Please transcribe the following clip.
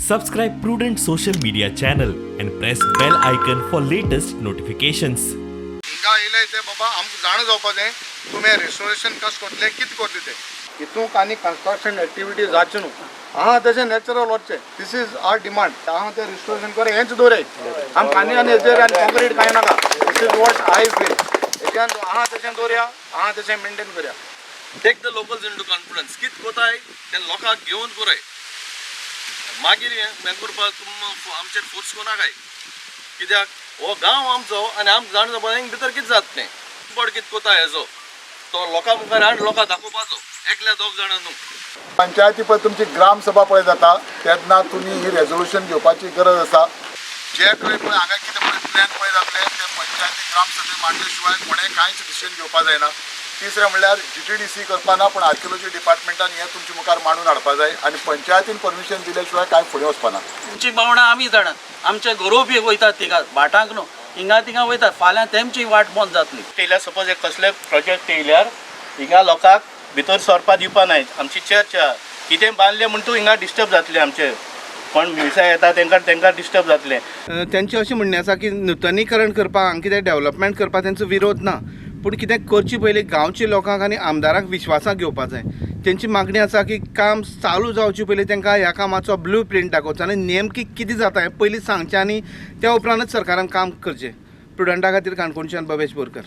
Subscribe Prudent social media channel and press bell icon for latest notifications. हिंगा येयले ते बाबा आमकां जाणा जावपा जाय तुमी रेस्टोरेशन कशें करतले, कितें करतले ते. हितूंक आनी कन्स्ट्रक्शन एक्टिविटी जावचें न्हू. आहा तशें नॅचरल वचचें. This is our demand. आहा तें रिस्टोरेशन कर, हेंच दवराय आमकां. आनी आनी हेजेर आनी कॉन्क्रीट कांय नाका. This is what I feel. हेच्यान आहा तशें दवरया, आहा तशें मेंटेन करया. Take the locals into confidence. कित कोताय ते लोकांक घेवन कोराय. मागीर हें करपाक तुम आमचेर फोर्स कोनाकाय, कित्याक हो गांव आमचो आनी आमकां जाण जावपा जाय भितर कितें जाता तें. बड कित कोता हेजो तो लोकां मुखार हाड, लोकां दाखोवपाचो, एकल्या दोग जाणां न्हू. पंचायती पळय, तुमची ग्रामसभा पळय जाता तेन्ना तुमी ही रेजोल्युशन घेवपाची गरज आसा. जे खंय पळय हांगा कितें पळय प्लॅन पळय जातले ते पंचायती ग्रामसभे मांडले शिवाय कोणें कांयच डिसिजन घेवपा जायना. तिसरें म्हणल्यार जीटीडीसी करपा ना, पूण आर्किओलॉजी डिपार्टमेंटान हें तुमचे मुखार मांडून हाडपा जाय आनी पंचायतीन परमिशन दिल्या शिवाय कांय फुडें वचपा ना. तुमची भावणां आमी जाणात. आमचे गरोवपी वयतात थिंगा भाटांक न्हू, हिंगा थिंगा वयतात. फाल्यां तेमची वाट बंद जातली. येयल्यार, सपोज एक कसले प्रोजेक्ट येयल्यार हिंगा लोकांक भितर सरपा दिवपा नाय. आमची चर्च आहा, कितें बांदलें म्हण तूं हिंगा डिस्टर्ब जातलें. आमचे कोण मिसां येता तेंकां तेंकां डिस्टर्ब जातलें. तेंचें अशें म्हणणें आसा की नुतनीकरण करपाक, हांगा कितें डेवलपमेंट करपाक तेंचो विरोध ना, पूण कितें करचे पयलीं गांवच्या लोकांक आनी आमदारांक विश्वासाक घेवपा जाय. तेंची मागणी आसा की काम चालू जावचे पयलीं तांकां ह्या कामाचो ब्लू प्रिंट दाखोवचो आनी नेमकी कितें जाता हें पयलीं सांगचें आनी त्या उपरांतच सरकारान काम करचें. प्रुडंटा खातीर काणकोणच्यान भवेश बोरकर.